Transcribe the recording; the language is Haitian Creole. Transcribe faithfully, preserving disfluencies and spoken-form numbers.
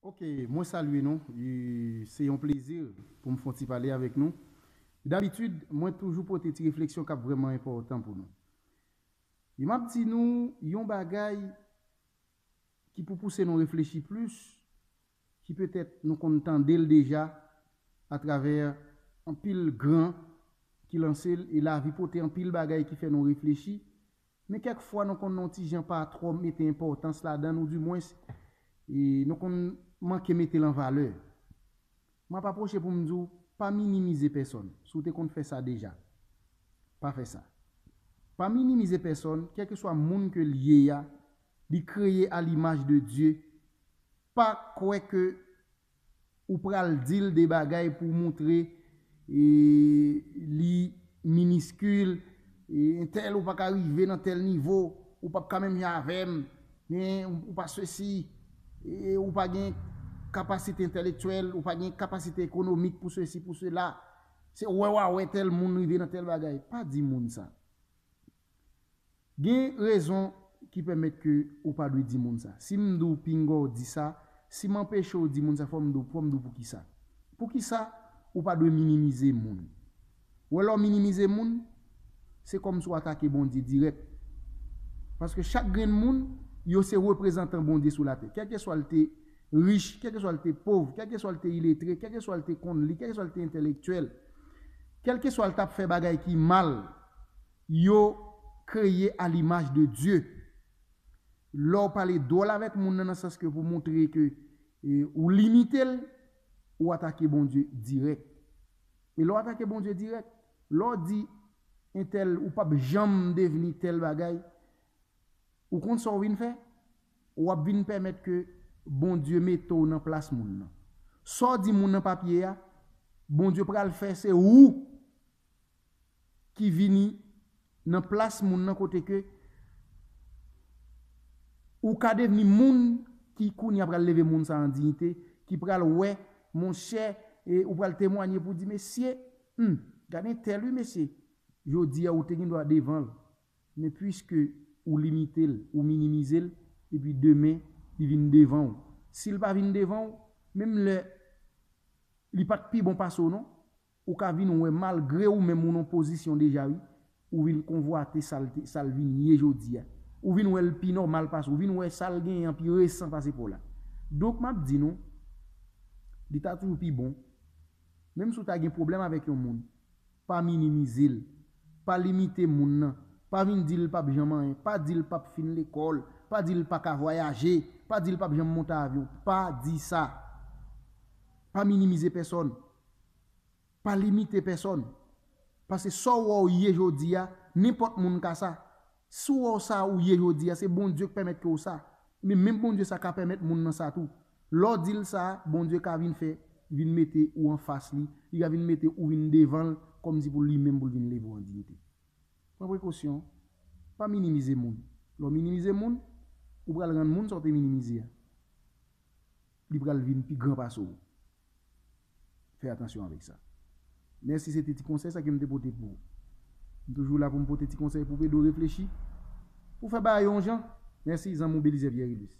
Ok, mwen salye nou. E se yon plezi pou m fè yon ti pale avèk nou. Dabitid, mwen toujou pote ti refleksyon k ap vrèman enpòtan pou nou. E m ap di nou yon bagay ki pou pouse nou reflechi plis, ki petèt nou konn tande l deja atravè anpil gran ki lanse l, e lavi pote anpil bagay ki fè nou reflechi, men kèk fwa nou konn yon ti jan pa twò mete enpòtans ladan l, oudimwens, e nou konn manke mete l an valè. M ap apwoche pou m di w, pa minimize pèsòn. Si w te konn fè sa deja, pa fè sa. Pa minimize pèsòn, kèlkeswa moun ke l ye a, li kreye a limaj de Dye. Pa kwè ke ou pral di l de bagay pou w montre, e, li miniskil, e, entèl ou pa ka rive nan tèl nivo, ou p ap ka menm jan avè m, men ou, ou pa sesi, e, ou pa gen kapasite entèlektyèl, ou pa gen kapasite ekonomik pou sesi, pou sela. Se wè w a wè tèl moun rive nan tèl bagay. Pa di moun sa. Gen rezon ki pèmèt ke ou pa dwe di moun sa. Si m di w pinga w di sa, si m anpeche w di moun sa, fò m di w, fò m di w poukisa. Poukisa ou pa dwe minimize moun? Ou wè, lè w minimize moun, se kòmsi w atake Bondye dirèk. Paske chak grenn moun, yo se reprezantan Bondye sou latè. Kèlkeswa l te rich, kèlkeswa l te pòv, kèlkeswa l te iletre, kèlkeswa l te konn li, kèlkeswa l te entèlektyèl, kèlkeswa l t ap fè bagay ki mal, yo kreye a limaj de Dye. Lè w pale dwòl avèk moun nan, nan sans ke pou montre ke, e, ou limite l, ou atake Bondye dirèk. E lè w atake Bondye dirèk, lè w di entèl ou p ap janm devni tèl bagay, ou konn sa w vin fè? W ap vin pèmèt ke Bondye mete w nan plas moun nan. Sa w di moun nan pa pye a, Bondye pral fè se ou ki vini nan plas moun nan, kote ke ou ka devni moun ki kounye a pral leve moun sa an diyite, ki pral wè, monchè, e ou pral temwanye pou di, mesye, hmm, gade entèl wi, mesye. Jodi a, ou te gen dwa devan l. Men piske ou limite l, ou minimize l, epi demen, li vin devan w. Si l pa vin devan w, menm lè li pa t pi bon pase w non, ou ka vin wè malgre ou menm ou nan pozisyon deja wi, ou vin konvwate sa l te, sa l vin ye jodi a. Ou vin wè l pi nòmal pase w, ou vin wè sa l genyen an pi resan pase pa w la. Donk, m ap di nou, li ta toujou pi bon, menm si w ta gen pwoblèm avèk yon moun, pa minimize l. Pa limite moun nan. Pa vin di l p ap janm anyen. Pa di l p ap fin lekòl. Pa di l pa ka vwayaje. Pa di l p ap janm monte avyon. Pa di sa. Pa minimize pèsòn. Pa limite pèsòn. Paske sa w wè w ye jodi a, nenpòt moun ka sa. Si w wè w sa ou ye jodi a, se Bondye k pèmèt ke w sa. Men menm Bondye sa ka pèmèt moun nan sa tou. Lè w di l sa, Bondye ka vin fè, vin mete ou anfas li, li ka vin mete ou vin devan l, kòmsi pou li menm pou l vin leve w an diyite. Pran prekosyon, pa minimize moun. Lè w minimize moun, ou pral rann moun sa w te minimize a, li pral vin pi gran pase w. Fè atansyon avèk sa. Mèsi, se te ti konsèy sa ke m te pote pou ou. M toujou la pou m pote ti konsèy pou ede w reflechi, pou fè bagay yo yon jan. Mèsi, zanmi w Belizaire Pierre Louis.